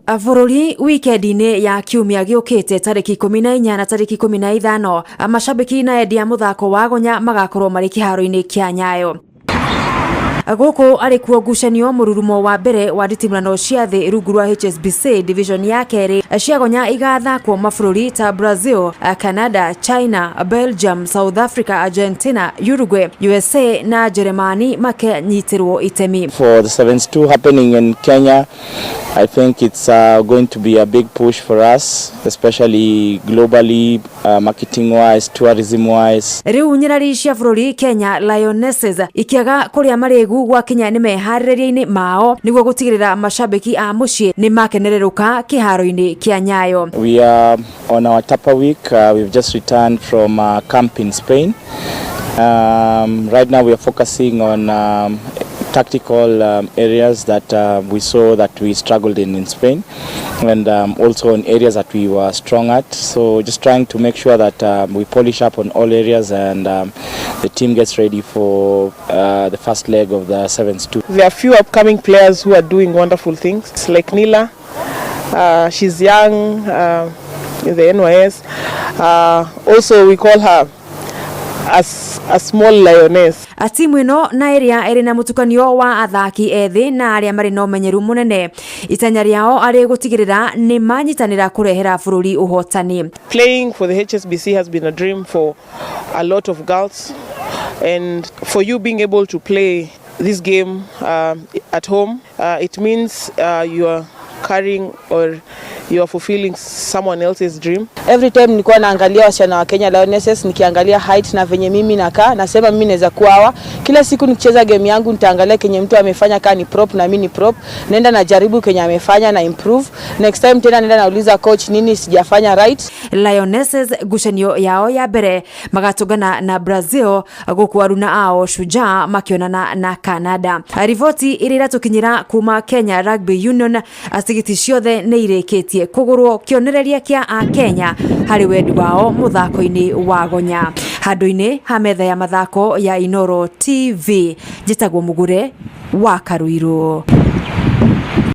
Bũrũri wikendi-inĩ ya kiumia gĩũkĩte tarĩki 14 na tarĩki 15, macambĩki na endia mũthako wa gonya magakorwo marĩ kĩharo-inĩ kĩa Nyayo. Gũkũ arĩ kuo ngucanio mũrurumo wa mbere wa nditimũrano cia thĩ rungu rwa HSBC division ya kerĩ cia gonya igathakwo mabũrũri ta Brazil, Canada, China, Belgium, South Africa, Argentina, Uruguay, USA na Jeremani makenyitĩrwo itemi. For the Sevens 2 happening in Kenya, I think it's going to be a big push for us, especially globally, marketing wise, tourism wise. Rĩu nyarari cia bũrũri Kenya Lionesses ikĩaga kũrĩa marĩgu gwakinya nĩ meharĩrĩria-inĩ mao nĩguo gũtigĩrĩra macambĩki a mũciĩ nĩ makenererũka kĩharo-inĩ kĩa Nyayo. We are on our Tapa week. We've just returned from camp in Spain. Right now we are focusing on tactical areas that we saw that we struggled in Spain, and also on areas that we were strong at. So just trying to make sure that we polish up on all areas and the team gets ready for the first leg of the Sevens 2. There are few upcoming players who are doing wonderful things, like Nila. She's young in the NYS. Also, we call her as a small lioness. Timu ĩno na ĩrĩa ĩrĩ na mũtukanio wa athaki ethĩ na arĩa marĩ na ũmenyeru mũnene, itanya rĩao arĩ gũtigĩrĩra nĩ manyitanĩra kũrehera bũrũri ũhotani. Playing for the HSBC has been a dream for a lot of girls, and for you being able to play this game at home, it means you are carrying or you are fulfilling someone else's dream. Every time nilikuwa naangalia wasichana wa Kenya Lionesses, nikiangalia height na venye mimi nakaa, nasema mimi naweza kuwa hawa. Kila siku nikicheza game yangu nitaangalia kenye mtu amefanya, kaa ni prop na mimi ni prop, naenda najaribu kenye amefanya na improve. Next time tena naenda nauliza coach nini sijafanya right. Lionesses ngucanio yao ya mbere magatũngana na Brazil, gũkũ aruna ao Shujaa makĩonana na Canada. Riboti ĩrĩa ĩratũkinyĩra kuma Kenya Rugby Union, tigiti ciothe nĩ irĩkĩtie kũgũrwo, kĩonereria kĩa a Kenya harĩ wendi wao mũthako-inĩ wa gonya. Handũ-inĩ ha metha ya mathako ya Inoro TV, njĩtagwo Mũgure wa Karuirũ.